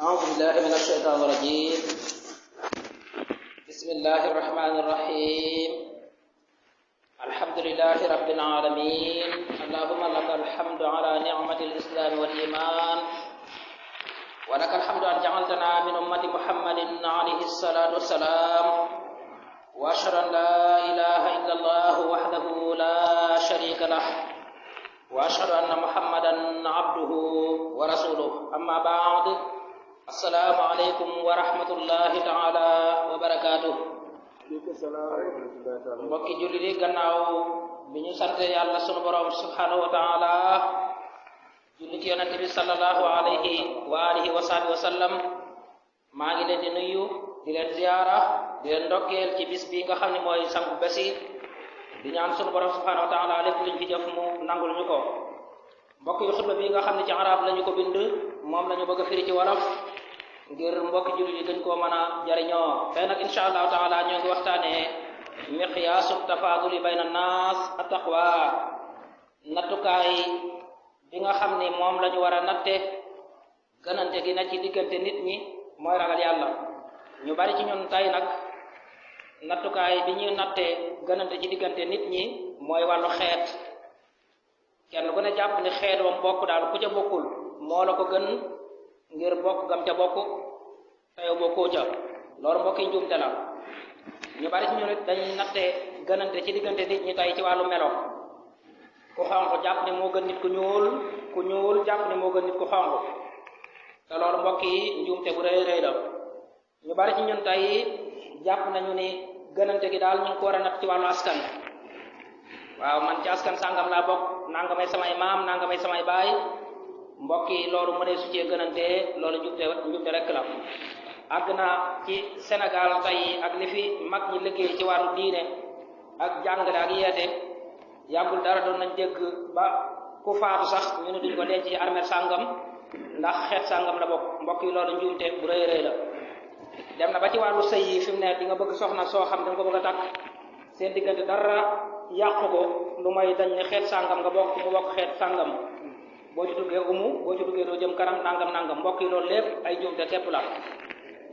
أعوذ بالله من الشيطان الرجيم. بسم الله الرحمن الرحيم. الحمد لله رب العالمين. اللهم لك الحمد على نعمة الإسلام والإيمان، ولك الحمد أن جعلتنا من أمة محمد عليه الصلاة والسلام، وأشهد أن لا إله إلا الله وحده لا شريك له، وأشهد أن محمدا عبده ورسوله. أما بعد، السلام عليكم ورحمة الله تعالى وبركاته. mbokki jullit yi, gannaaw bi ñu sante yàlla sunu borom subhanahu wa taala, julli ci yonente bi sallallahu alayhi wa alihi wa sahbihi wa sallam, maa ngi leen di nuyu, di leen ziyaara, di leen ndokkeel ci bis bi nga xam ne mooy sangu besi, di ñaan sunu borom subhanahu wa taala lépp luñ fi jëf mu nangul ñu ko. mbokk yi, xutba bi nga xam ne ci arab lañu ko bind, moom lañu bëgg a firi ci wolof ngir mbokki jullit yi gën koo mën a jariñoo. tey nag insha allahu taala ñoo ngi waxtaanee miqyaasu tafaaduli bayna naas attaqwa, nattukaay bi nga xam ni moom lañu war a natte gënante gi na ci diggante nit ñi mooy ragal yàlla. ñu bari ci ñun tey nag nattukaay bi ñuy natte gënante ci diggante nit ñi mooy wàllu xeet. kenn ku ne jàpp ni xeet wam bokk daal ku ca bokkul moo la ko gën ngir bokk gam ca bokk te yow bokkoo ca. loolu mbokk yi njuumte la. ñu bari ci ñu nit dañuy natte gënante ci diggante nit ñi tey ci wàllu melo. ku xonq jàpp ni moo gën nit ku ñuul jàpp ni moo gën nit ku xonq, te loolu mbokk yi njuumte bu rëy rëy la. ñu bari ci ñun tey jàpp nañu ni gënante gi daal ñu ngi ko war a natt ci wàllu askan. waaw, man ci askan sàngam laa bokk, nangamay samay maam, nangamay samay baay. mbokk yi loolu mu ne su cee gënante, loolu njubte rek la. àgg na ci Sénégal tey ak li fi mag ñi liggéey ci wàllu diine ak jàngale ak yeete, yàggul dara doon nañ dégg ba ku faatu sax ñu ne duñ ko denc ci armeel sàngam ndax xeet sàngam la bokk. mbokk yi loolu njuumte bu rëy rëy la. dem na ba ci wàllu sëy yi, fi mu ne di nga bëgg soxna soo xam da nga ko bëgg a takk, seen diggante dara yàqu ko lu may dañ ne xeet sàngam nga bokk, mu bokk xeet sàngam, boo ci duggee boo ci duggee doo jëm kanam, nangam mbokk yi loolu lépp ay njuumte képp la.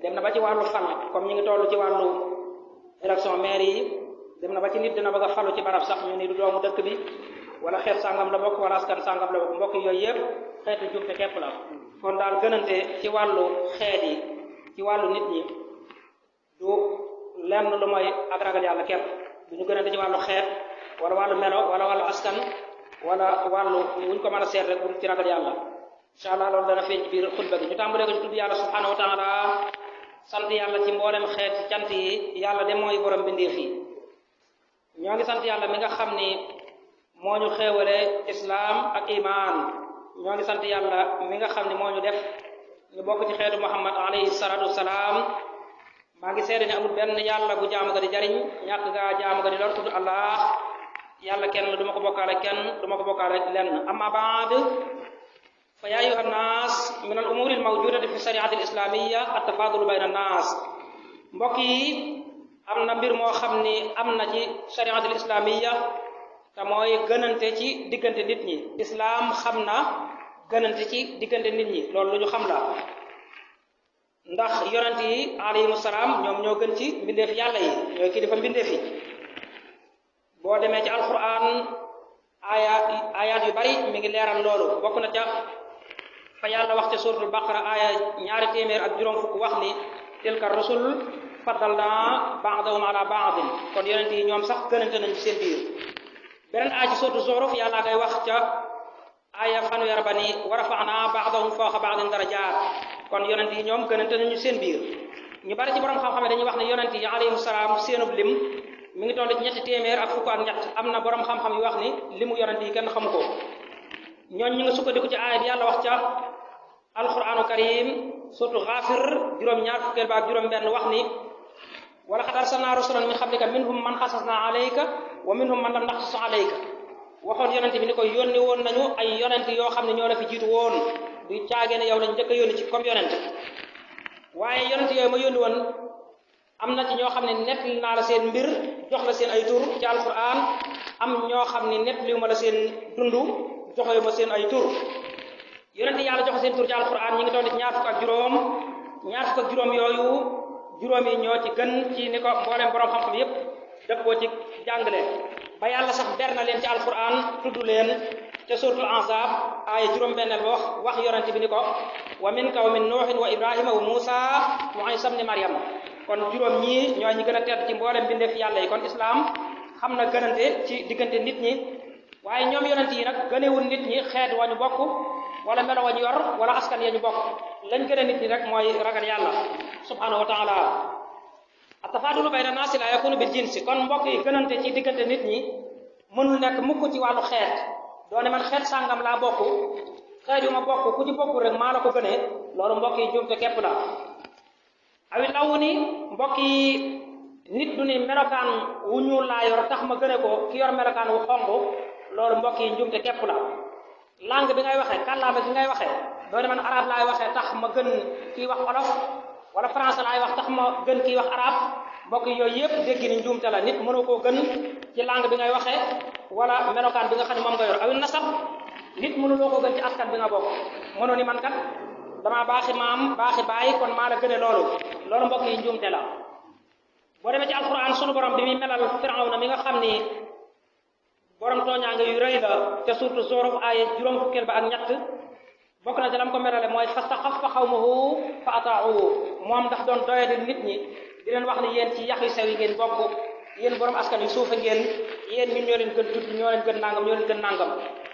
dem na ba ci wàllu fal, comme ñu ngi toll ci wàllu élection maire yi, dem na ba ci nit dina bëgg a falu ci barab sax ñu ni du doomu dëkk bi, wala xeet sàngam la bokk, wala askan sàngam la bokk. mbokk yooyu yëpp xeetu njuumte képp la. kon daal gënante ci wàllu xeet yi, ci wàllu nit ñi, du lenn lu mooy ak ragal yàlla képp. du ñu gënante ci wàllu xeet wala wàllu melo wala wàllu askan wala wàllu wuñ ko mën a seet rek bu ci ragal yàlla. incha allah loolu dana feeñ ci biir xutba gi. ñu tàmbalee ko ci tudd yàlla subhanahu wa taala, sant yàlla ci mboolem xeet cant yi. yàlla de mooy borom bindeef yi. ñoo ngi sant yàlla mi nga xam ni moo ñu xéewale islaam ak iman. ñoo ngi sant yàlla mi nga xam ni moo ñu def ñu bokk ci xeetu muhammad alayhi salatu wasalaam. maa ngi seede ne amul benn yàlla gu jaamu ga di jariñ, ñàkk gaa jaamu ga di lor, tudd allah. yàlla kenn la, du ma ko bokkaale kenn, du ma ko bokkaale lenn. amma baad, fa yaa ayuha nnaas, min al umuri al mawjudati fi shariati al islamiyya at tafadulu bayna annaas. mbokk yi, am na mbir moo xam ni am na ci shariati al islamiyya, te mooy gënante ci diggante nit ñi. islaam xam na gënante ci diggante nit ñi, loolu lu ñu xam la. ndax yonent yi alayhimu salaam ñoom ñoo gën ci mbindeef yàlla yi, ñooy kilifa mbindeef yi. boo demee ci alquran ayaat yu bari mi ngi leeral loolu. bokk na ca fa yàlla wax ca suratul baqara aaya 200 wax ni tilka rusul faddalna ba'dahum ala ba'din. kon yonent yi ñoom sax gënante nañ ci seen biir. beneen aaya ci suratul zuhruf yàlla ngay wax ca aaya 1 ba ni wa rafa'na ba'dahum fawqa ba'din darajaat. kon yonent yi ñoom gënante nañu seen biir. ñu bari ci borom xam-xam dañuy wax ne yonent yi alayhimu salaam seenub lim mi ngi toll ci 300 am na borom xam-xam yu wax ni limu yonent yi kenn xamu ko. ñooñ ñu nga sukkandiku ci aaya bi yàlla wax ca alquranu karim surtout Ghafir juróom-ñaar fukkeel ba ak juróom-benn wax ni wa laqad arsalna rusulan min qablika minhum man qasasna alayka wa minhum man lam naqsus alayka. waxoon yonent bi ni ko yónni woon nañu ay yonent yoo xam ne ñoo la fi jiitu woon, du caagee ne yow lañ njëkk a yónni ci comme yonent. waaye yonent yooyu ma yónni woon am na ci ñoo xam ne nettali naa la seen mbir, jox la seen ay tur ci alquran. am ñoo xam ne nettaliwu ma la seen dundu, joxe ma seen ay tur. yonent yàlla joxe seen tur ci alquran ñi ngi doon ñaar fukk ak juróom yooyu juróom yi ñoo ci gën ci ni ko mboolem borom xam-xam yépp dëppoo ci jàngale ba yàlla sax ber na leen ci alquran tudd leen te suratul ahzab aaya juróom-benneel ba wax yonent bi ni ko wa minka wa min nuuhin wa ibrahima wa musa wa isa ibni maryam kon juróom ñii ñooy ñi gën a tedd ci mboolem bindeef yàlla yi kon islam xam na gënante ci diggante nit ñi waaye ñoom yonent yi nag gënewul nit ñi xeet wa ñu bokk wala melo wa ñu yor wala askan ya ñu bokk lañ gën a nit ñi rek mooy ragal yàlla subhanahu wa taala atafaadulu bayna naasi la yakunu bil jinsi kon mbokk yi gënante ci diggante nit ñi mënul nekk mukk ci wàllu xeet doone man xeet sàngam laa bokk xeet yu ma bokk ku ci bokkul rek maa la ko gënee loolu mbokk yi jumte képp la awi law ni mbokk yi nit du ni melokaan wu ñuul laa yor tax ma gëne ko ki yor melokaan wu xonq loolu mbokk yi njumte képp la langue bi ngay waxee kàllaama gi ngay waxee doone man arab laay waxee tax ma gën kii wax olof wala français laay wax tax ma gën kii wax arab mbokk yi yooyu yëpp dégg ni njuumte la nit mënoo koo gën ci langue bi ngay waxee wala melokaan bi nga xam ne moom nga yor awi nasab nit mënuloo koo gën ci askan bi nga bokk mënoo ni man kat damaa baaxi maam baaxi baay kon maa la gëne loolu mbokk yi njuumte la boo demee ci alquran sunu borom bi muy melal firawna mi nga xam ni borom tooñaanga yu rëy la te surtout zorof aaya juróom fukkeel ba ak ñett bokk na ci lam ko melale mooy fastaxaffa xawmahu fa ataahu moom ndax doon doyadi nit ñi di leen wax ni yéen ci yax yu sew yi ngeen bokk yéen borom askan yu suufa ngeen yéen ñun ñoo leen gën tudd ñoo leen gën nangam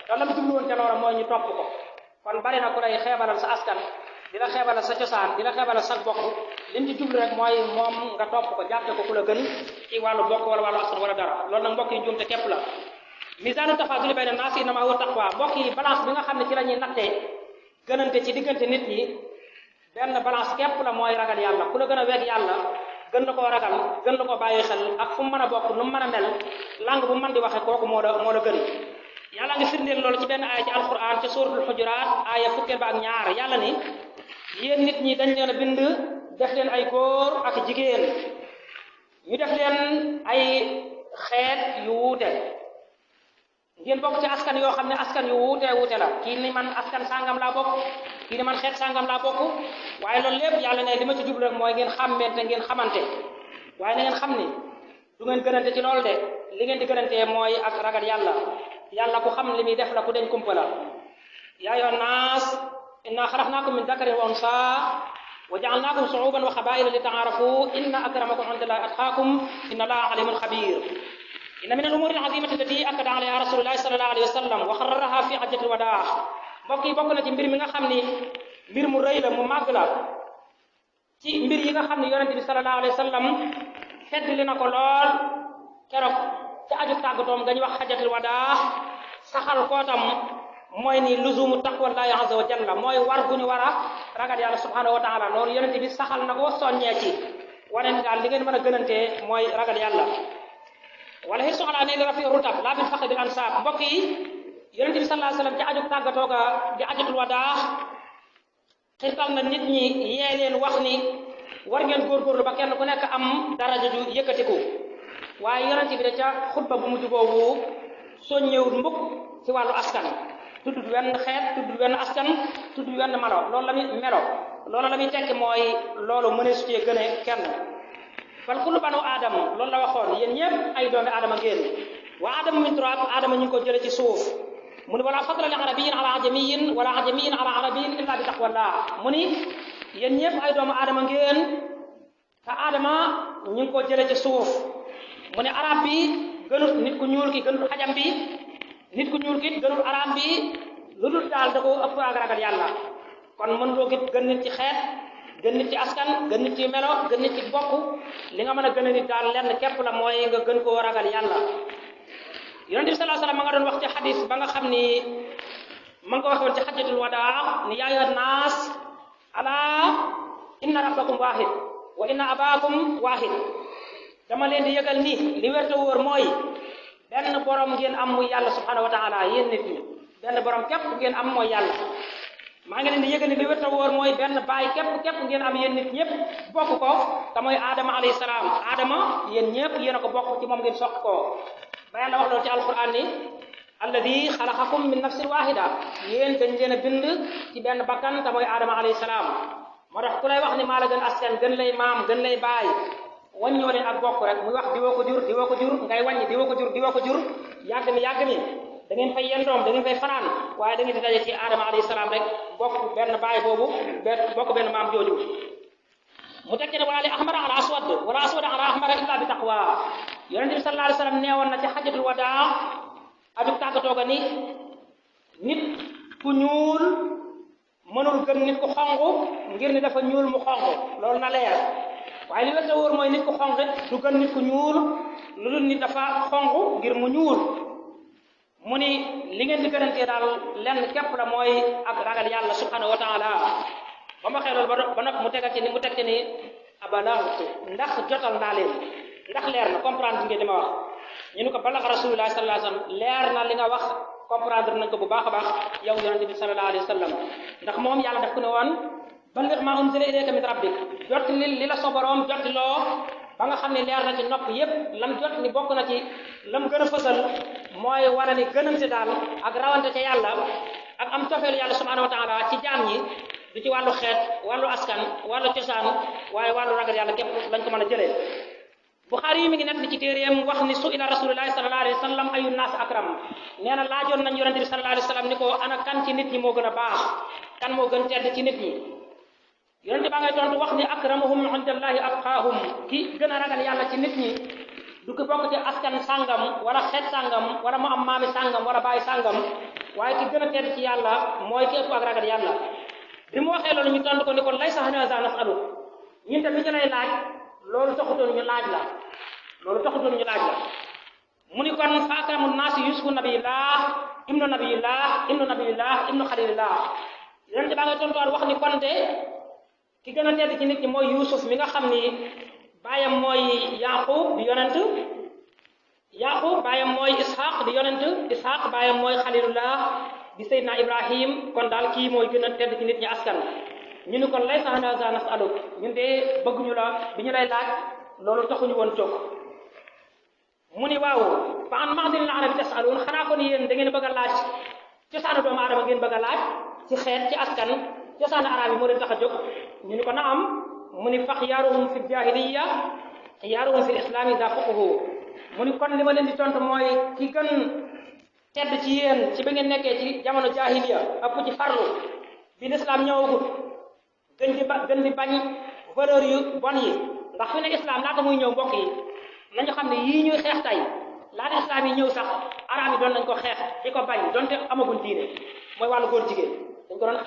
te lam jublu woon ca loola mooy ñu topp ko kon bari na ku lay xeebalal sa askan di la xeebalal sa cosaan di la xeebalal sa bokk lim ci jublu rek mooy moom nga topp ko jàppe ko ku la gën ci wàllu bokk wala wàllu askan wala dara loolu nag mbokk yi njuumte képp la misaanu tafaaduli bayna naas innamaa huwa taqwa mbokk yi balance bi nga xam ne ci la ñuy nattee gënante ci diggante nit ñi benn balance képp la mooy ragal yàlla ku la gën a weg yàlla gën la koo ragal gën la koo bàyyi xel ak fu mu mën a bokk nu mu mën a mel langue bu mën di waxe kooku moo la gën yàlla ngi firndeel loolu ci benn aaya ci alquran ci suratul xujuraat aaya fukkeel ba ak ñaar yàlla ni yéen nit ñi dañ leen a bind def leen ay góor ak jigéen ñu def leen ay xeet yu wuute ngeen bokk ci askan yoo xam ne askan yu wuute la kii ni man askan sàngam laa bokk kii ni man xeet sàngam laa bokk waaye loolu lépp yàlla ne li ma ci jublu rek mooy ngeen xàmmante ngeen xamante waaye na ngeen xam ni du ngeen gënante ci loolu de li ngeen di gënantee mooy ak ragal yàlla ku xam li muy def la ku deñ kumpa la yaa ayyuhan naas inna xalaqnaakum min dakarin wa unsa wa jaalnaakum shuuban wa xabaa'ila li ta'aarafu inna akramakum indallahi atqaakum inna allaha alimun xabir inna min al-umuuri al-aziimati allati akkada alayha rasulullahi sallallahu alayhi wa sallam wa xarraraha fi hajjatil wadaa mbokk yi bokk na ci mbir mi nga xam ni mbir mu rëy la mu màgg la ci mbir yi nga xam ni yonente bi sallallahu alayhi wa sallam feddli na ko lool keroog ci aju tàggatoom nga ñu wax hajjatil wadaa saxal kootam mooy ni luzumu taqwallahi azza wa jalla mooy war gu ñu war a ragal yàlla subhanahu wa taala loolu yonente bi saxal na ko soññee ci wane ni daal li ngeen mën a gënantee mooy ragal yàlla wala xirsu ala ne li rafi rutab laa bil faqri bil ansaab mbokk yi yonente bi sallallahu alayhi wasallam ci aju tàggatoo ga di ajatul wadaa xirtal na nit ñi yee leen wax ni war ngeen góorgóorlu ba kenn ku nekk am daraja ju yëkkatiku waaye yonente bi da ca xutba bu mujj boobu soññewut mbukk ci wàllu askan tuddul wenn xeet tuddul wenn askan tuddul wenn melo loolu la muy tekki mooy loolu mënee su cee gëne kenn fal kullu banu aadama loolu la waxoon yéen ñëpp ay doomi aadama ngeen wa aadama min turab aadama ñu ngi ko jële ci suuf mu ni wala fadla li arabiyin ala ajamiyin wala ajamiyin ala arabiyin illa bi taqwallah mu ni yéen ñëpp ay doomu aadama ngeen te aadama ñu ngi ko jële ci suuf mu ne arab bi gënut nit ku ñuul ki gënut xajam bi nit ku ñuul ki gënut arab bi lu dul daal da ko ëpp ak ragal yàlla kon mën loo gën nit ci xeet gën nit ci askan gën nit ci melo gën nit ci bokk li nga mën a gën a nit daal lenn képp la mooy nga gën koo ragal yàlla yonent bi sallallahu alayhi wasallam ma nga doon wax ci xadis ba nga xam ni ma nga waxoon ci xajjatul wadaa ni yaa ayyuhan naas ala inna rabbakum waahid wa inna abaakum waahid dama leen di yëgal ni li wér te wóor mooy benn borom ngeen am muy yàlla subhanahu wa taala yéen nit ñi benn borom képp ngeen am mooy yàlla maa ngi leen di yëgal ni li wér te wóor mooy benn baay képp ngeen am yéen nit ñëpp bokk ko te mooy Adama alayhi salaam Adama yéen ñëpp yéen a ko bokk ci moom ngeen soq ko ba yàlla wax loolu ci alquran ni alladi xalaqakum min nafsin wahida yéen dañ leen a bind ci benn bakkan te mooy aadama alayhi salaam moo tax ku lay wax ni maa la gën askan gën lay maam gën lay baay wàññoo leen ak bokk rek muy wax diwoo ko jur ngay wàññi diwoo ko jur yàgg mi da ngeen fay yendoom da ngeen fay fanaan waaye da ngeen di daje ci aadama alayhi salaam rek bokk benn baay boobu bokk benn maam jooju mu tekki ne wala li ahmara ala aswad wala aswad ala ahmara illa bi taqwa yonente bi sallallahu alayhi wasallam neewoon na ci xajatul wadaa aju tàggatoo ga ni nit ku ñuul mënul gën nit ku xonq ngir ni dafa ñuul mu xonq loolu na leer waaye li wér te wóor mooy nit ku xonq du gën nit ku ñuul lu dul nit dafa xonq ngir mu ñuul mu ni li ngeen di gënantee daal lenn képp la mooy ak ragal yàlla subhanahu wa taala ba ma waxee loolu ba nag mu teg ci ni abalaghtu ndax jotal naa leen ndax leer na comprendre ngeen li ma wax ñu ni ko balagha rasulullah sallallahu alayhi wasallam leer na li nga wax comprendre nañ ko bu baax a baax yow yonente bi sallallahu alayhi wasallam ndax moom yàlla daf ko ne woon balligh ma unzila ilayka min rabbik jot li la sa boroom jot loo ba nga xam ne leer na ci nopp yépp lam jot ni bokk na ci lam gën a fësal mooy wane ni gënante daal ak rawante ca yàlla ak am cofeelu yàlla subhanahu wa taala ci jaam ñi du ci wàllu xeet wàllu askan wàllu cosaan waaye wàllu ragal yàlla képp lañ ko mën a jëlee Buxaari yi mi ngi nekk ci téeréem wax ni su ila rasulillahi sallallahu alayhi wa sallam ayu naas akram nee na laajoon nañ yonente bi sallallahu alayhi wa sallam ni ko ana kan ci nit ñi moo gën a baax kan moo gën tedd ci nit ñi yonente baa ngay tontu wax ni akramuhum indallahi atqaahum ki gën a ragal yàlla ci nit ñi du ki bokk ci askan sàngam wala xeet sàngam wala mu am maami sàngam wala bàyyi sàngam waaye ki gën a tedd ci yàlla mooy ki ëpp ak ragal yàlla bi mu waxee loolu ñu tontu ko ni ko laysa haza nasalu ñun te li ñu lay laaj loolu taxutoon ñu laaj la mu ni kon fa akramu naasi yusufu nabiyillah ibnu nabiyillah ibnu xalilillah yonente baa ngay tontuwaat wax ni kon de ki gën a tedd ci nit ñi mooy yusuf mi nga xam ni baayam mooy yaqub di yonent yaqub baayam mooy ishaq di yonent ishaq baayam mooy xalilullah di seydina ibrahim kon daal kii mooy gën a tedd ci nit ñi askan ñu ni kon laysa haza nasalu ñun de bëgguñu la bi ñu lay laaj loolu taxuñu woon jóg mu ni waaw fa an ma'dinil arabi tasaluun xanaa kon yéen da ngeen bëgg a laaj cosaanu doomu aadama ngeen bëgg a laaj ci xeet ci askan cosaanu arab yi moo leen tax a jóg ñu ni ko na am mu ni fax yaaruhum fi jahiliya yaaruhum fi islam da fuqahu mu ni kon li ma leen di tontu mooy ki gën tedd ci yéen ci ba ngeen nekkee ci jamono jahiliya ëpp ci farlu bi l'islam ñëwagut gën di bañ valeur yu bon yi ndax fi ne islam laata muy ñëw mbokk yi nañu xam ne yii ñuy xeex tey laata islam yi ñëw sax arab yi doon nañ ko xeex di ko bañ donte amagul diine mooy wàllu góor jigéen dañ ko doon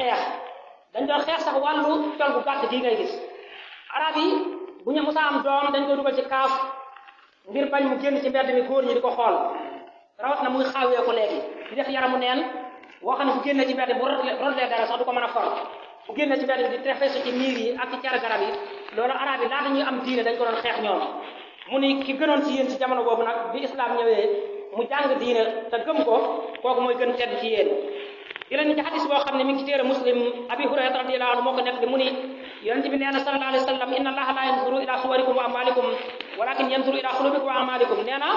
xeex sax wàllu col bu gàtt gii ngay gis arab yi bu ñu musa am doom dañ koy dugal ci kaaf ngir bañ mu génn ci mbedd mi góor ñi di ko xool rawat na muy xaawee ko léegi di def yaramu neen woo xam ne bu génnee ci mbedd bu rotlee dara sax du ko mën a for bu génnee ci mbedd bi di trefesu ci miir yi ak ci car garab yi loolu arab yi laata ñuy am diine dañ ko doon xeex ñoom mu ni ki gënoon ci yéen ci jamono boobu nag bi islam ñëwee mu jàng diine te gëm ko kooku mooy gën tedd ci yéen di leen ci hadis boo xam ne mi ngi ci téere muslim abi hurayra radiyallahu anhu moo ko nekk di mu ni yonente bi nee na sallallahu alayhi wa sallam inna allaha la yanzuru ila suwarikum wa amalikum walakin yanzuru ila qulubikum wa amalikum nee na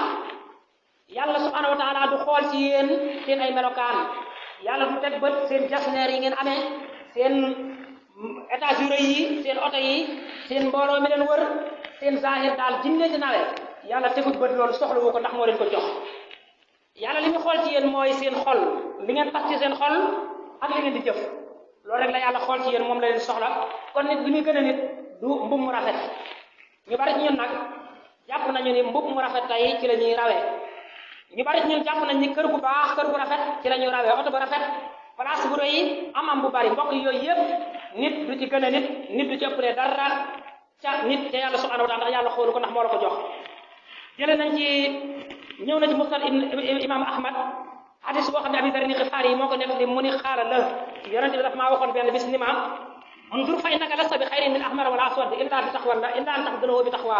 yàlla subhanahu wa taala du xool ci yéen seen ay melokaan yàlla du teg bët seen jasneer yi ngeen amee seen étage yu rëy yi seen oto yi seen mbooloo mi leen wër seen zahir daal jinne ci nawe yàlla tegut bët loolu soxla wu ko ndax moo leen ko jox yàlla li ñu xool ci yéen mooy seen xol li ngeen fas ci seen xol ak li ngeen di jëf loolu rek la yàlla xool ci yéen moom la leen soxla kon nit li muy gën a nit du mbub mu rafet ñu bari ci ñun nag jàpp nañu ni mbub mu rafet tey ci la ñuy rawee ñu bari ci ñun jàpp nañ ni kër gu baax kër gu rafet ci la ñuy rawee oto bu rafet place bu rëy am bu bari mbokk yooyu yëpp nit du ci gën a nit du ci ëppale dara ca nit ca yàlla subhanahu wa taala ndax yàlla xoolu ko ndax moo la ko jox jëlee nañ ci ñëw na ci musnad imam ahmad hadis boo xam ne abi darin xifaar yi moo ko nekk li mu ni xaala la yonente bi daf maa waxoon benn bis ni ma undur fa innaka lasta bi xayrin min ahmar wala aswad illa bi taqwa illa an taxdunoo bi taqwa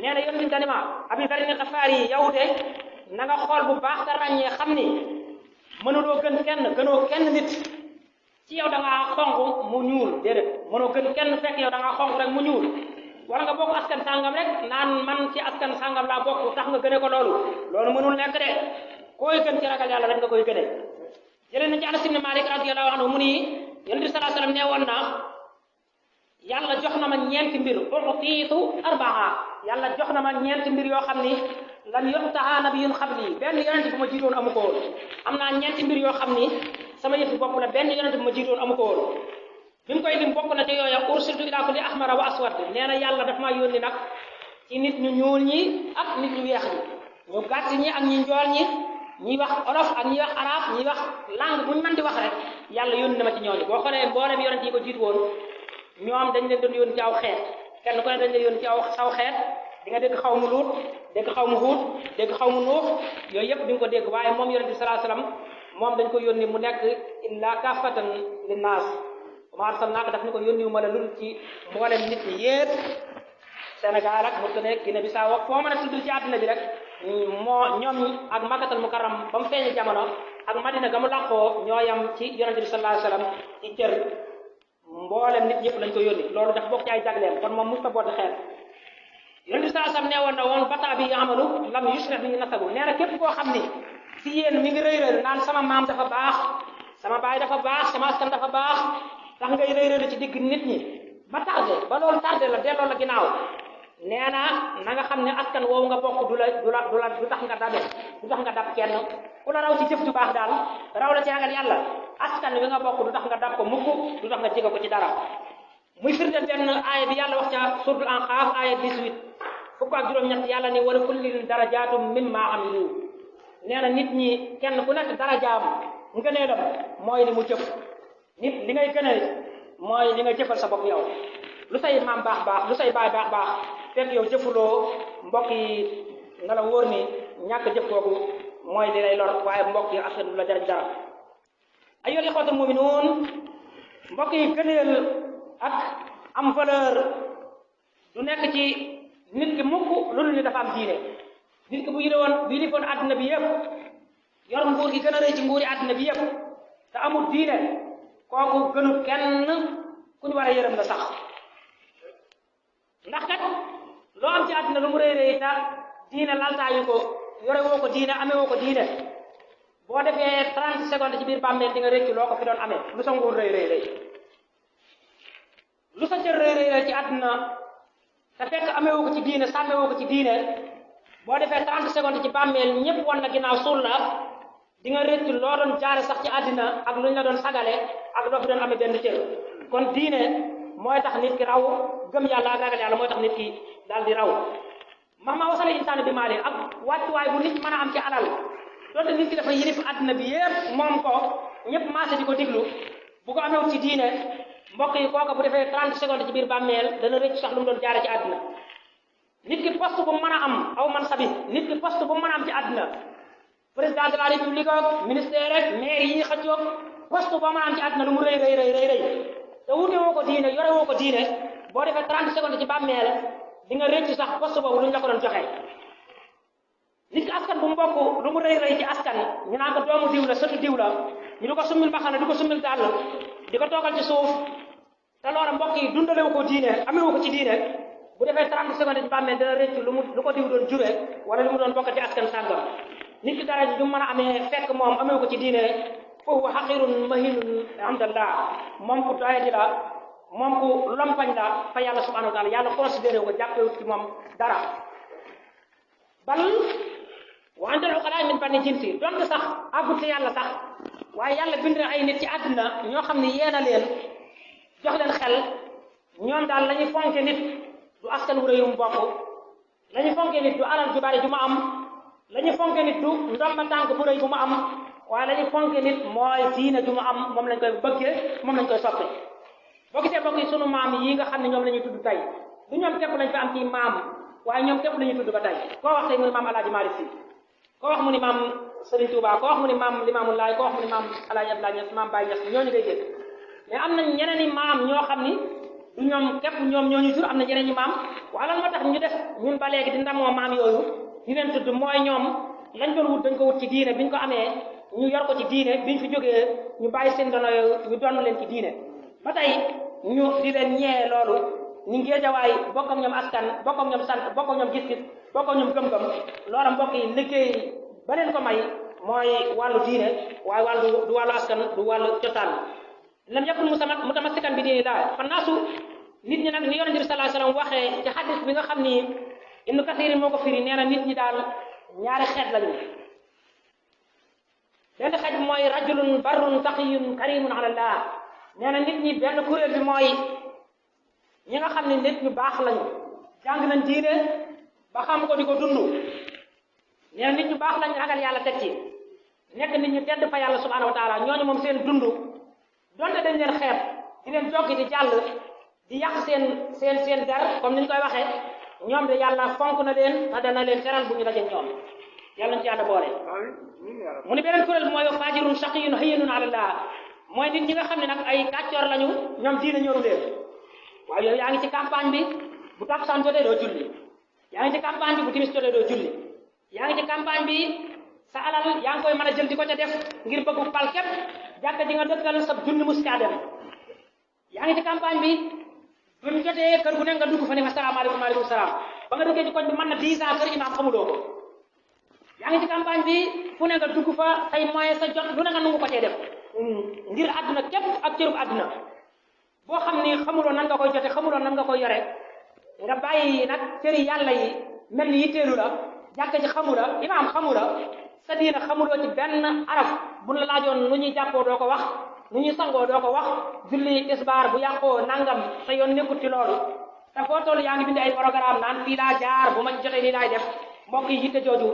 nee na yonente bi dani ma abi darin xifaar yi yow de na nga xool bu baax te ràññee xam ni mënuloo gën kenn gënoo kenn nit ci yow da ngaa xonq mu ñuul déedéet mënoo gën kenn fekk yow da ngaa xonq rek mu ñuul wala nga bokk askan sàngam rek naan man ci askan sàngam laa bokk tax nga gëne ko loolu mënul nekk de koy gën ci ragal yàlla rek nga koy gënee jëlee na ci Anas ibn Malik radiyallahu anhu mu ni yonent bi sallallahu alayhi wasallam nee woon na yàlla jox na ma ñeenti mbir utiitu arbaa yàlla jox na ma ñeenti mbir yoo xam ni lan yu'taha nabiyyun qabli benn yonent bu ma jiitoon amu ko woon am naa ñeenti mbir yoo xam ni sama yëfi bopp la benn yonent bu ma jiitoon amu ko woon bi mu koy lim bokk na te yooya ursiltu ila kulli ahmara wa aswad nee na yàlla daf maa yónni nag ci nit ñu ñuul ñi ak nit ñu weex ñi ñu gàtt ñi ak ñi njool ñi ñiy wax olof ak ñiy wax arab ñiy wax langue bu ñu mën di wax rek yàlla yónni na ma ci ñooñu boo xoolee mboolem yonent yi ko jiitu woon ñoom dañ leen doon yónni ci aw xeet kenn ku ne dañ leen yónni ci aw saw xeet di nga dégg xaw mu luut dégg xaw mu huut dégg xaw mu nuux yooyu yëpp di nga ko dégg waaye moom yonent bi sallallahu alayhi wasallam moom dañ ko yónni mu nekk illa kaafatan linnaas wa maa arsalnaaka daf ni ko yónni wu ma la lul ci mboolem nit ñi yépp Sénégal ak Mauritanie Guinée Bissau ak foo mën a tudd ci àddina bi rek moo ñoom ak Makkatal Mukarram ba mu feeñee jamono ak Madina ga mu làqoo ñoo yam ci yonent bi sallallahu alayhi wasallam ci cër mboolem nit ñëpp lañ ko yónni loolu dafa bokk ci ay jagleem kon moom musta bodd xeet yonent bi sallallahu alayhi wasallam nee woon na woon bata bi amalu lam yusrih bi nasabu nee na képp koo xam ni si yéen mi ngi rëy naan sama maam dafa baax sama baay dafa baax sama askan dafa baax tax ngay rëy ci digg nit ñi ba tardé ba loolu tardé la delloo la ginnaaw nee na nga xam ne askan woowu nga bokk du tax nga dabe du tax nga dab kenn ku la raw ci jëf ju baax daal raw la ci ragal yàlla askan wi nga bokk du tax nga dab ko mukk du tax nga jege ko ci dara muy firndeel benn aaya bi yàlla wax ca suratul Anqaaf aaya 18 fukk ak juróom-ñett yàlla ni wala kullin darajaatum mimma amilu nee na nit ñi kenn ku nekk darajaam ngëneelam mooy li mu jëf nit li ngay gënee mooy li nga jëfal sa bopp yow lu say maam baax lu say baay baax fekk yow jëfuloo mbokk yi nga la wóor ni ñàkk jëf googu mooy li lay lor waaye mbokk yi askan du la jariñ dara ayyuhal ikhwatul mu'minuun mbokk yi gëneel ak am valeur du nekk ci nit ki mukk loolu ni dafa am diine nit ki bu yilifoon àddina bi yëpp yor nguur gi gën a rëy ci nguuri àddina bi yëpp te amul diine kooku gënul kenn ku ñu war a yërëm la sax ndax kat loo am ci àddina lu mu rëy ta diine laltaayu ko yore woo ko diine amee woo ko diine boo defee 30 secondes ci biir bàmmeel di nga rëcc loo ko fi doon amee lu sa nguur rëy lu sa cër rëy ci àddina te fekk amee woo ko ci diine sàmmee woo ko ci diine boo defee 30 secondes ci bàmmeel ñëpp wan la ginnaaw suul la di nga rëcc loo doon jaare sax ci àddina ak lu ñu la doon sagale ak loo fi doon amee benn cër kon diine mooy tax nit ki raw gëm yàlla ak ragal yàlla mooy tax nit ki daal di raw mahma wasala insaanu bi maali ak wàccuwaay bu nit mën a am ci alal doonte nit ki dafa yilif àddina bi yépp moom ko ñëpp maase di ko diglu bu ko amewut ci diine mbokk yi kooka bu defee 30 secondes ci biir bàmmeel dana rëcc sax lu mu doon jaare ci àddina nit ki poste bu mu mën a am aw man sabi nit ki poste bu mu mën a am ci àddina président de la république ak ministère rek maire yi xëccoog poste boo mën a am ci àddina lu mu rëy te wute woo ko diine yore woo ko diine boo defee 30 secondes ci bàmmeel di nga rëcc sax poste boobu luñ la ko doon joxe nit ki askan bu mu bokk lu mu rëy ci askan ñu naan ko doomu diw la sëtu diw la ñu di ko summil mbaxana di ko summil dàll di ko toogal ci suuf te loola mbokk yi dundalewu ko diine amewu ko ci diine bu defee 30 secondes ci bàmmeel dana rëcc lu ko diw doon jure wala lu mu doon bokk ci askan sàngam nit ki dara du mën a amee fekk moom amewu ko ci diine foofu xaqirun mahinun indallah moom ku doye di la moom ku lompañ la fa yàlla subhanahu wa taala yàlla considéré ko jàppewut ci moom dara bal wa andal uqala min bani jinsi donc sax àggut ci yàlla sax waaye yàlla bind na ay nit ci àdduna ñoo xam ne yeena leen jox leen xel ñoom daal la ñuy fonke nit du askan wu rëyum bokk la ñuy fonke nit du alal ju bari ju ma am la ñuy fonke nit du ndomba tànk bu rëy bu ma am waaye la ñuy fonke nit mooy diine ju ma am moom lañ koy bëggee moom lañ koy soppe boo gisee bokk yi sunu maam yi nga xam ne ñoom la ñuy tudd tey du ñoom képp lañ fi am ci maam waaye ñoom képp la ñuy tudd ba tey koo wax tey mu ni maam Alaaji Maalik Si koo wax mu ni maam Serigne Touba koo wax mu ni maam Limaamu Laay koo wax mu ni maam Alaaji Abdoulaye Niass maam Baye Niass ñooñu ngay dégg mais am na ñeneen i maam ñoo xam ni du ñoom képp ñoom ñooñu jur am na ñeneen i maam waaye lan moo tax ñu def ñun ba léegi di ndamoo maam yooyu di leen tudd mooy ñoom lañ doon wut dañ ko wut ci diine biñ ko amee ñu yor ko ci diine biñ fi jógee ñu bàyyi seen dono yooyu ñu doon leen ci diine ba tey ñu di leen ñee loolu ñu ngeejawaay bokk ak ñoom askan bokk ak ñoom sant bokk ak ñoom gis-gis bokk ak ñoom gëm-gëm loola mbokk yi liggéey ba leen ko may mooy wàllu diine waaye wàllu du wàllu askan du wàllu cosaan lam yakun mutamassikan bi diini laa fa naasu nit ñi nag ni yonent bi sallallahu alayhi wasallam waxee ci xadis bi nga xam ni Ibnu Kathir moo ko firi nee na nit ñi daal ñaari xeet lañu benn xeet bi mooy rajulun barrun taqiyun karimun ala Allah nee na nit ñi benn kuréel bi mooy ñi nga xam ne nit ñu baax lañu jàng nañ diine ba xam ko di ko dund nee na nit ñu baax lañ ragal yàlla teg ci nekk nit ñu tedd fa yàlla subhanahu wa taala ñooñu moom seen dund donte dañ leen xeeb di leen joggi di jàll di yàq seen der comme ni ñu koy waxee ñoom de yàlla fonk na leen te dana leen teral bu ñu daje ñoom yàlla nañ ci yàlla boole mu ni beneen kuréel bi mooy fajirun shaqiyun hayyinun ala Allah mooy nit ñi nga xam ne nag ay kàccoor lañu ñoom diine ñoru leen waaye yow yaa ngi ci campagne bi bu takkusaan jotee doo julli yaa ngi ci campagne bi bu timis jotee doo julli yaa ngi ci campagne bi sa alal yaa ngi koy mën a jël di ko ca def ngir bëggu pal képp jàkka ji nga dëkkal sa junni mus kaa dem yaa ngi ci campagne bi bu ñu jotee kër gu ne nga dugg fa ne fa salaamaaleykum maaleykum salaam ba nga duggee ci koñ bi mën na 10 ans kër imaam xamuloo ko yaa ngi ci campagne bi fu ne nga dugg fa say moyen sa jot lu ne nga nangu ko cee def ngir àdduna képp ak cërub àdduna boo xam ni xamuloo nan nga koy jote xamuloo nan nga koy yore nga bàyyi nag cëri yàlla yi mel ni yitteelu la jàkka ji xamu la imaam xamu la sa diina xamuloo ci benn araf bu la laajoon nu ñuy jàppoo doo ko wax nu ñuy sangoo doo ko wax julli tisbaar bu yàqoo nangam sa yoon nekkut ci loolu te foo toll yaa ngi bind ay programme naan fii laa jaar bu ma jotee nii laay def mbokk yi yitte jooju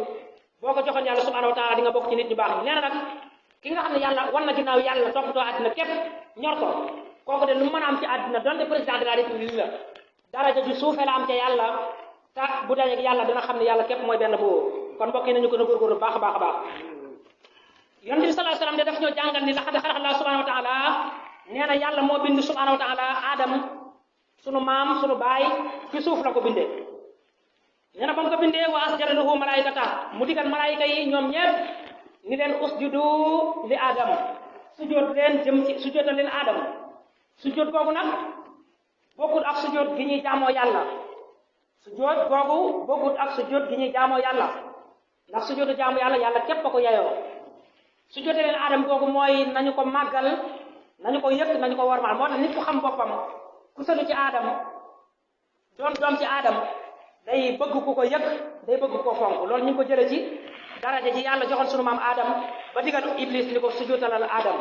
boo ko joxoon yàlla subhanahu wa taala di nga bokk ci nit ñu baax nee na nag ki nga xam ne yàlla wan na ginnaaw yàlla toppatoo àddina képp ñor ko kooku de lu mën a am ci àddina donte président de la république la daraja ju suufee la am ca yàlla te bu dajeeg yàlla dina xam ne yàlla képp mooy benn boobu kon mbokk yi nañu ko na góorgóorlu baax a baax a baax yonent bi sallallahu alayhi wasallam de daf ñoo jàngal ni laqad xalaqa Allahu subhanahu wa taala nee na yàlla moo bind subhanahu wa taala Adam sunu maam sunu baay ci suuf la ko bindee nee na ba mu ko bindee wa asjada lahu malaikata mu digal malaayika yi ñoom ñëpp ni leen usjudu li Adam sujjóot leen jëm ci sujjóotal leen Adam sujjóot googu nag bokkut ak sujjóot gi ñuy jaamoo yàlla sujjóot googu bokkut ak sujjóot gi ñuy jaamoo yàlla ndax sujjóotu jaamu yàlla yàlla képp a ko yeyoo sujjóote leen Adam googu mooy nañu ko màggal nañu ko yëkk nañu ko wormaal moo tax nit ku xam boppam ku sëlu ci Adam doon doom ci Adam day bëgg ku ko yëkk day bëgg koo fonk loolu ñu ngi ko jële ci daraja ji yàlla joxoon sunu maam Adam ba digal Iblis ni ko sujjóotalal Adam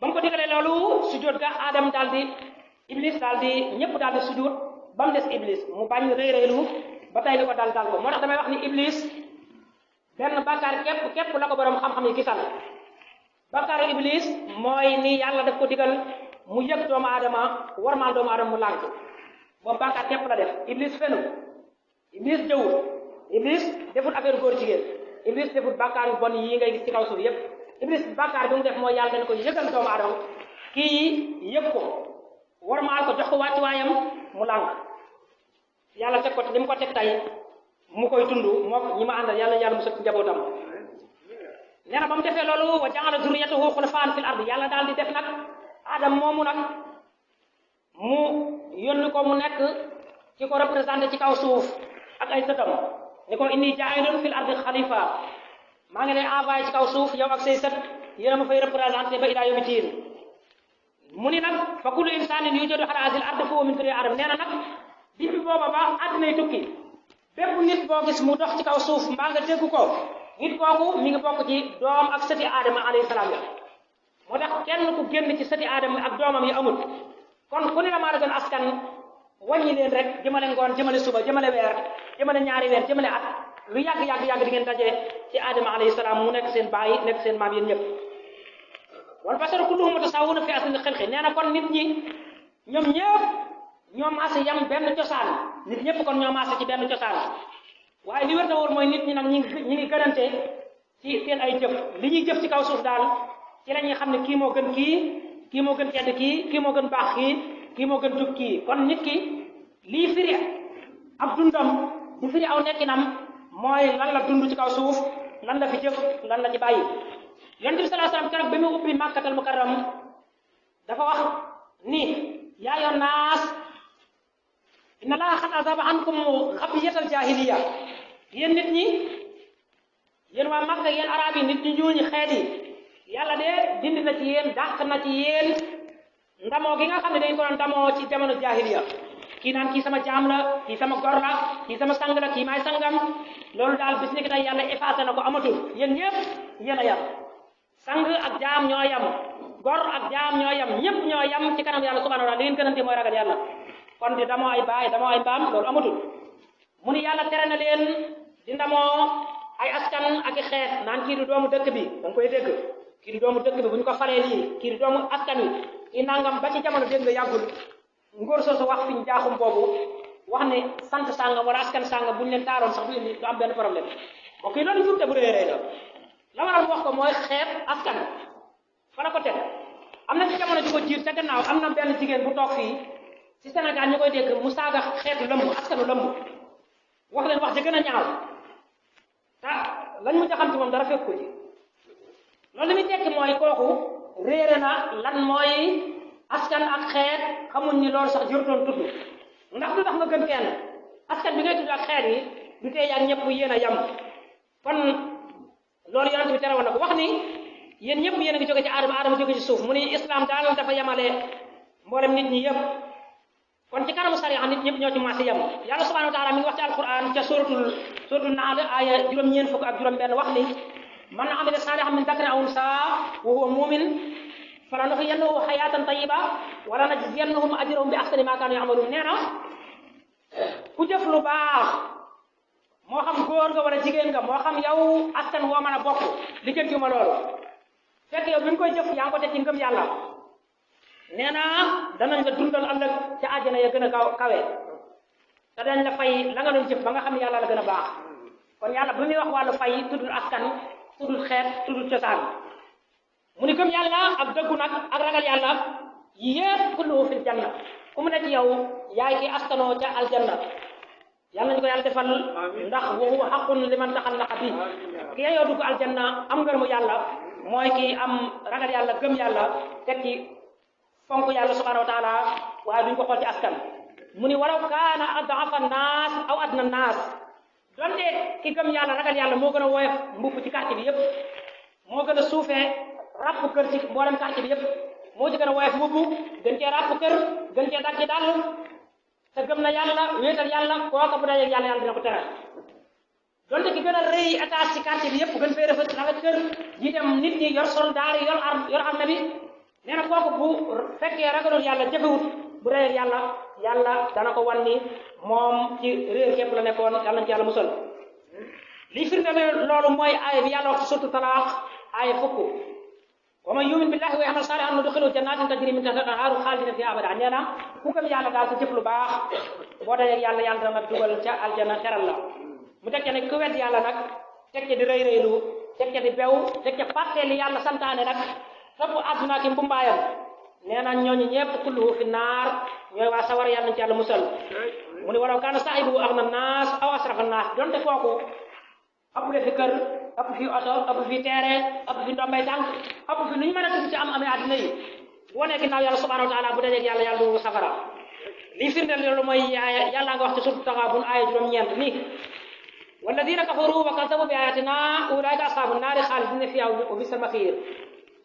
ba mu ko digalee loolu sujjóot ga Adam daal di Iblis daal di ñëpp daal di sujjóot ba mu des Iblis mu bañ rëy rëylu ba tey li ko dal ko moo tax damay wax ni Iblis benn bàkkaar képp la ko borom xam-xam yi gisal bàkkaaru Iblis mooy ni yàlla daf ko digal mu yëg doomu aadama warmaal doomu aadama mu lànk boobu bàkkaar képp la def Iblis fenu Iblis jëwul Iblis deful affaire góor jigéen Iblis deful bàkkaar yu bon yi ngay gis ci kaw suuf yépp Iblis bàkkaar bi mu def mooy yàlla dañ ko yëgal doomu aadama kii yëg ko warmaal ko jox ko wàccuwaayam mu lànk yàlla teg ko li mu ko teg tey mu koy tund mook ñi ma àndal yàlla mu sëkk njabootam nee na ba mu defee loolu wa ja'ala zurriyatahu xulafaan fil ard yàlla daal di def nag Adam moomu nag mu yónni ko mu nekk ci ko représenté ci kaw suuf ak ay sëtam ni ko inni jaa'ilun fil ardi xalifa maa ngi lay envoyé ci kaw suuf yow ak say sët yéen a ma fay représenté ba ilaa yawmi diin mu ni nag fa kullu insanin yujadu ala hadhihi al ard fa huwa min dhurriyyati Adam nee na nag bi booba ba àddinay tukki bépp nit boo gis mu dox ci kaw suuf mbaa nga dégg ko nit kooku mi ngi bokk ci doom ak sëti Adama alayhi salaam ya moo tax kenn ku génn ci sëti Adama ak doomam yi amul kon ku ne la maa la doon askan wàññi leen rek jëmale ngoon jëmale suba jëmale weer jëmale ñaari weer jëmale at lu yàgg di ngeen daje ci Adama alayhi salaam mu nekk seen baay nekk seen maam yéen ñëpp wal basaru kulluhum mutasawwuna fi asli xalqi nee na kon nit ñi ñoom ñëpp ñoo maase yam benn cosaan nit ñëpp kon ñoo maase ci benn cosaan waaye li wér na wóor mooy nit ñi nag ñi ngi gënante ci seen ay jëf li ñuy jëf ci kaw suuf daal ci la ñuy xam ne kii moo gën kii moo gën tedd kii moo gën baax kii moo gën jub kii kon nit ki lii firi ab dundam di firi aw nekkinam mooy lan la dund ci kaw suuf lan la fi jëf lan la ci bàyyi yonent bi sallallahu alayhi wasallam keroog ba mu ubbi Makkatal Mukarram dafa wax ni yaa ayyuhan naas inna Allaha qad azaba ankum xabiyatal jaahiliya yéen nit ñi yéen waa Makka yéen arab yi nit ñu ñuul ñi xeet yi yàlla de dindi na ci yéen dàq na ci yéen ndamoo gi nga xam ne dañ ko doon ndamoo ci jamono jahiliya kii naan kii sama jaam la kii sama gor la kii sama sang la kii maay sangam loolu daal bis ni ki tey yàlla effacé na ko amatul yéen ñëpp yéen a yam sang ak jaam ñoo yam gor ak jaam ñoo yam ñëpp ñoo yam ci kanam yàlla subhanahu wa taala li ngeen gënante mooy ragal yàlla kon di damoo ay baay damoo ay mbaam loolu amatul mu ni yàlla tere na leen di ndamoo ay askan ak i xeet naan kii di doomu dëkk bi da nga koy dégg kii di doomu dëkk bi bu ñu ko falee lii kii di doomu askan wi kii nangam ba ci jamono dégg nga yàggul ngóor soosu wax fi ñu jaaxum boobu wax ne sant sàngam wala askan sàngam bu ñu leen taaroon sax du am benn problème ok loolu jumte bu réeree la waral wax ko mooy xeet askan fa la ko teg am na ci jamono ji ko jiir ca gannaaw am na benn jigéen bu toog fii ci Sénégal ñu koy dégg mu saaga xeetu lëmb askanu lëmb wax leen wax ja gën a ñaaw lañ mu jaxam ci moom dara fekk ko ci loolu li muy tekki mooy kooku réere na lan mooy askan ak xeet xamuñ ni loolu sax jërutoon tudd ndax du tax nga gën kenn askan bi ngay tudd ak xeet yi du tee yaa ñëpp yéen a yam kon loolu yonent bi tere woon na ko wax ni yéen ñëpp yéen a ngi jóge ci aadama aadama jóge ci suuf mu ni islam daal dafa yemale mboolem nit ñi yëpp kon ci kanamu sariya nit ñëpp ñoo ci maasi yem yàlla subhanahu wa taala mi ngi wax ci alquran ca suratul nahl aaya juróom-ñeent fukk ak juróom-benn wax ni man amila salihan min dakarin aw unsaa wa huwa mu'min falanuhyiyannahu hayatan tayyiba wala najziyannahum ajrahum bi ahsani ma kanu ya'malun nee na ku jëf lu baax moo xam góor nga wala jigéen nga moo xam yow askan woo mën a bokk lijjanti ma loolu fekk yow bi nga koy jëf yaa ngi ko teg ci ngëm yàlla nee na danañ la dundal ëllëg ca àjjana ya gën a kawe te dañ la fay la nga doon jëf ba nga xam ne yàlla la gën a baax kon yàlla bu muy wax wàllu fay tuddul askan tuddul xeet tuddul cosaan mu ni gëm yàlla ak dëggu nag ak ragal yàlla yépp kulluhu fil janna ku mu ne ci yow yaay ki askanoo ca aljanna yàlla nañu ko yàlla defal ndax wa huwa haqqun liman taxallaqa bi ki yow dugg aljanna am ngërëmu yàlla mooy ki am ragal yàlla gëm yàlla teg ci fonk yàlla subhanahu wa taala waaye duñ ko xool ci askan mu ni walaw kaana ad'afa naas aw adna naas donte ki gëm yàlla ragal yàlla moo gën a woyof mbubb ci quartier bi yépp moo gën a suufee ràpp kër ci mboolem quartier bi yépp moo ci gën a woyof mbubb gën cee ràpp kër gën cee daggi dàll te gëm na yàlla wéetal yàlla kooka bu dajee yàlla dina ko teral donte ki gën a rëy étage ci quartier bi yépp gën fee rafet kër jiitam nit ñi yor soldaar yi yor armée bi nee na kooku bu fekkee ragalul yàlla jëfewut bu dajee yàlla dana ko wan ni moom ci réer képp la nekkoon yàlla nañ ci yàlla musal lii firnde loolu mooy aaya bi yàlla wax ci suratu talaaq aaya fukk wa man yumin billahi wa ya'mal salihan nudkhiluhu jannatin tajri min tahtiha al-anharu khalidina fiha abada nee na ku gëm yàlla daal te jëf lu baax boo dajee yàlla dana dugal ca aljana teral la mu teg ca ne ku wedd yàlla nag teg ca di rëy rëylu teg ca di bew teg ca fàtte li yàlla santaane nag topp àdduna ki mbumbaayam nee na ñooñu ñëpp kulluhu fi naar ñooy waa sawar yàlla nañ ci yàlla musal mu ni walaw kaana saahibuhu aghna naas aw asrafa naas donte kooku ëpp fi kër ëpp fi oto ëpp fi teere ëpp fi ndombay tànk ëpp fi lu ñu mën a tudd ci am amee àddina yi wonee ginnaaw yàlla subhanahu wa taala bu dajeeg yàlla du safara lii firndeel loolu mooy yàlla nga wax ci suratu Taghaabun aaya juróom-ñeent nii walladina kafaru wa kazzabu bi ayatina ulaika ashabu naari xaalidina fiha wa bisal masiir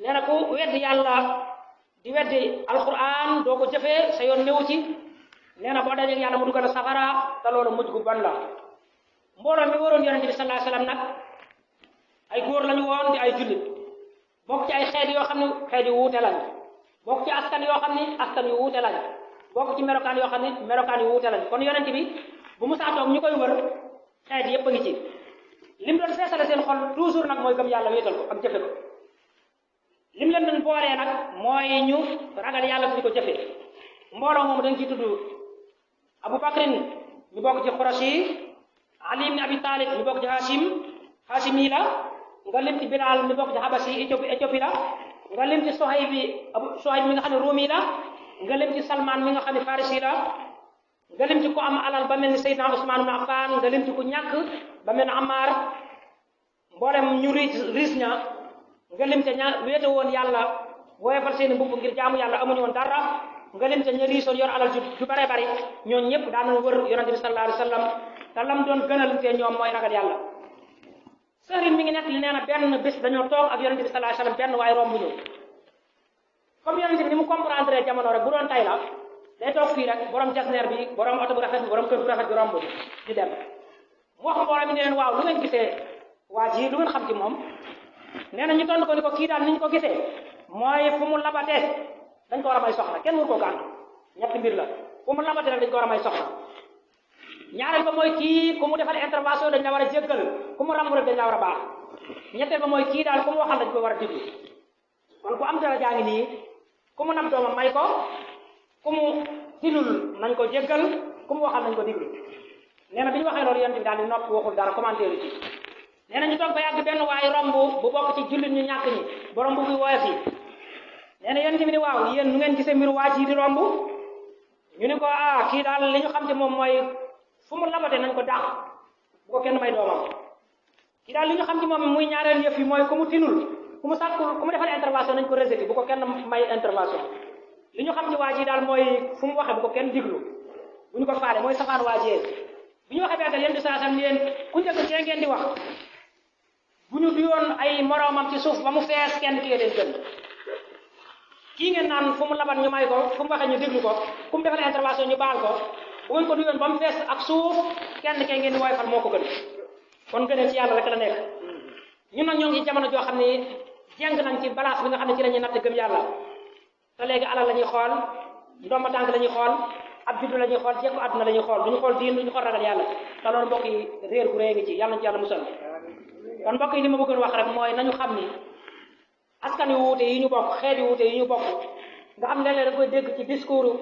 nee na ku weddi yàlla di weddi alquran doo ko jëfee sa yoon newu ci nee na boo dajeeg yàlla mu dugal a safara te loolu mujj gu bon la mbooloo mi waroon yonente bi sallallahu alayhi wasallam nag ay góor lañu woon di ay jullit bokk ci ay xeet yoo xam ne xeet yu wuute lañ bokk ci askan yoo xam ne askan yu wuute lañ bokk ci melokaan yoo xam ne melokaan yu wuute lañ kon yonente bi bu mu saa toog ñu koy wër xeet yépp a ngi ci lim doon feesale seen xol toujours nag mooy gëm yàlla wéetal ko ak jëfe ko lim leen doon boolee nag mooy ñu ragal yàlla di ko jëfe mbooloo moom dañ ciy tudd Abu Bakrin ñu bokk ci Qurashi Ali ibn Abi Talib ñu bokk ci Hashimi la nga lim ci Bilal ñu bokk ci Habasi Éthiopie la nga lim ci Suhayb mi nga xam ne Rumi la nga lim ci Salman mi nga xam ne Farisi la nga lim ci ku am alal ba mel ni Seydina Ousmane ibn Affan nga lim ci ku ñàkk ba mel ni Ammar mboolem ñu riis ña nga lim ca ña wéete woon yàlla woyofal seen mbubb ngir jaamu yàlla amuñu woon dara nga lim ca ña riisoon yor alal ju bare bari ñooñu ñëpp daan wër yonente bi sallallahu alayhi wa sallam te lam doon gënal te ñoom mooy ragal yàlla Sëriñ mi ngi nekk li nee na benn bés dañoo toog ak yonente bi sallallahu alayhi wasallam benn waaye romb ñu comme yonente bi ni mu comprendre jamono rek bu doon tay la day toog fii rek borom jasneer bi borom oto bu rafet bi borom kër bu rafet bi romb di dem mu wax mbooloo mi ne leen waaw lu ngeen gisee waa ji lu ngeen xam ci moom nee na ñu tontu ko ni ko kii daal ni ñu ko gisee mooy fu mu labatee dañ ko war a may soxna kenn wur ko gàntu ñetti mbir la fu mu labatee rek dañ ko war a may soxna ñaareel ba mooy kii ku mu defal intervention dañ la war a jéggal ku mu ramb rek dañ la war a baax ñetteel ba mooy kii daal ku mu waxal dañ ko war a diglu kon ku am dara jaa ngi nii ku mu nam doomam may ko ku mu tinul nañ ko jéggal ku mu waxal nañ ko diglu nee na bi ñu waxee loolu yonent bi daal di noppi waxul dara commentaire ci nee na ñu toog ba yàgg benn waay romb bu bokk ci jullit ñu ñàkk ñi borom bu muy woyof yi nee na yonent bi ni waaw yéen nu ngeen gisee mbiru waa ji di romb ñu ni ko kii daal li ñu xam te moom mooy fu mu labate nañ ko dàq bu ko kenn may doomam kii daal li ñu xam ci moom muy ñaareel yëf yi mooy ku mu tinul ku mu sàkkul ku mu defal intervention nañ ko rejeté bu ko kenn may intervention li ñu xam ci waa ji daal mooy fu mu waxee bu ko kenn diglu bu ñu ko faale mooy safaan waajee bi ñu waxee beetal yéen di saasam ni leen ku njëkk cee ngeen di wax bu ñu duyoon ay moroomam ci suuf ba mu fees kenn kii leen gën kii ngeen naan fu mu labat ñu may ko fu mu waxee ñu diglu ko ku mu defal intervention ñu baal ko bu ngeen ko duyoon ba mu fees ak suuf kenn kee ngeen di woyfal moo ko gën kon gënee ci yàlla rek la nekk ñun nag ñoo ngi ci jamono joo xam ne jeng nañ ci balance bi nga xam ne ci la ñuy natt gëm yàlla te léegi alal la ñuy xool ndomba tànk la ñuy xool ab juddu la ñuy xool jekku àdduna la ñuy xool duñu xool diin duñu xool ragal yàlla te loolu mbokk yi réer gu réy ngi ci yàlla nañ ci yàlla musal kon mbokk yi li ma bëggoon wax rek mooy nañu xam ni askan yu wuute yi ñu bokk xeet yu wuute yi ñu bokk nga xam ne léeg-léeg da koy dégg ci discours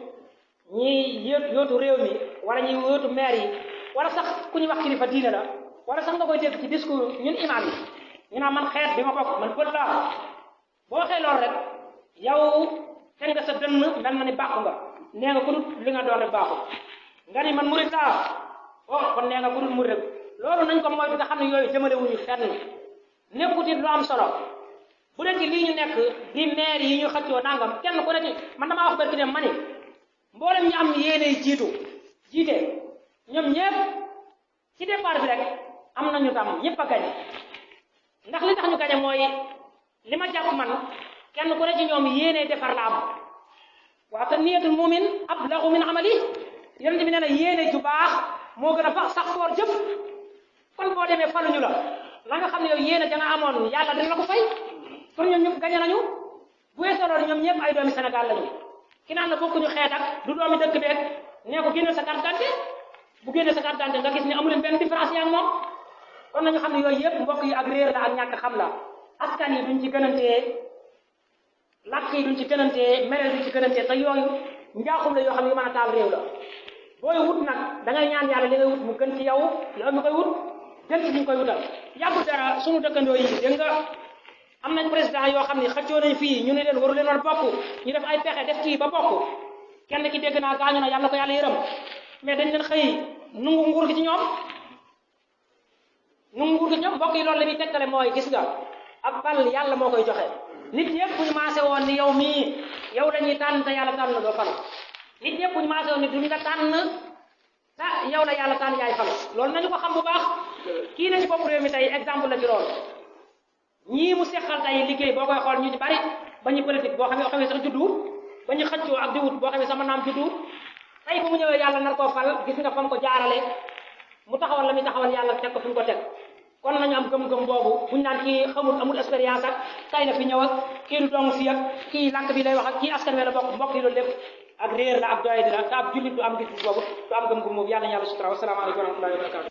ñi yóotu réew mi wala ñi yóotu maire yi wala sax ku ñu wax kilifa diine la wala sax nga koy dégg ci discours ñun imam yi ñu naan man xeet bi ma bokk man pël laa boo waxee loolu rek yow teg nga sa dënn mel na ni bàqu nga nee nga ku dul li nga doon rek baaxul nga ni man murid laa kon nee nga ku dul murid rek loolu nañ ko moytu nga xam ne yooyu jëmale wuñu fenn nekkut it lu am solo bu dee ci lii ñu nekk di maire yi ñu xëccoo nangam kenn ku ne ci man damaa wax barki dem ma ni mboolem ñu am yéene jiite ñoom ñëpp ci départ bi rek am nañu tam ñëpp a gañe ndax li tax ñu gañe mooy li ma jàpp man kenn ku ne ci ñoom yéene defar la am waaw te niyatul mumin ablagu min amali yonent bi nee na yéene ju baax moo gën a sax foor jëf kon boo demee faluñu la nga xam ne yow yéene ja nga amoon yàlla dina la ko fay kon ñoom ñëpp gañe nañu bu weesoo loolu ñoom ñëpp ay doomi Sénégal lañu ki naan la bokkuñu xeet ak du doomi dëkk beeg nee ko génne sa carte d'identité bu génne sa carte d'identité nga gis ne amuleen benn différence yaa moom kon nañu xam ne yooyu yëpp mbokk yi ak réer la ak ñàkk xam la askan yi duñ ci gënantee làkk yi duñ ci gënantee mereel duñ ci gënantee te yooyu njaaxum la yoo xam ne yu mën a taal réew la booy wut nag da ngay ñaan yàlla li ngay wut mu gën ci yow mi koy wut gën ci ñu koy wutal yàggul dara suñu dëkkandoo yi dégg nga am nañ président yoo xam ne xëccoo nañ fii ñu ne leen waru leen woon bokk ñu def ay pexe def kii ba bokk kenn ki dégg naa gaañu na yàlla ko yàlla yërëm mais dañ leen xëy nungu nguur gi ci ñoom mbokk yi loolu la ñuy tegtale mooy gis nga ab bal yàlla moo koy joxe nit ñëpp buñu maase woon ni yow mii yow la ñuy tànn te yàlla tànn la doo fal nit ñëpp buñu maase woon ni duñ la tànn te yow la yàlla tànn yaay fal loolu nañu ko xam bu baax kii na ci bopp réew mi tey exemple la ci loolu ñii mu seqal tey liggéey boo koy xool ñu ci bari ba ñu politique boo xamee sax judduwut ba ñu xëccoo ak diwut boo xamee sax mën naa am judduwut tey bu mu ñëwee yàlla nar koo fal gis nga fa mu ko jaarale mu taxawal la muy taxawal yàlla teg ko fi mu ko teg kon nañu am gëm-gëm boobu buñu naan kii xamul amul expérience ak tay na fi ñëw ak kii du doomu fi ak kii lànk bi lay wax ak kii askan wi la bokk mbokk yi loolu lépp ak réer la ak doye di la te ab jullit du am gis-gis boobu du am gëm-gëm boobu yàlla sutura wasalaamaaleykum wa rahmatullahi wa barakatu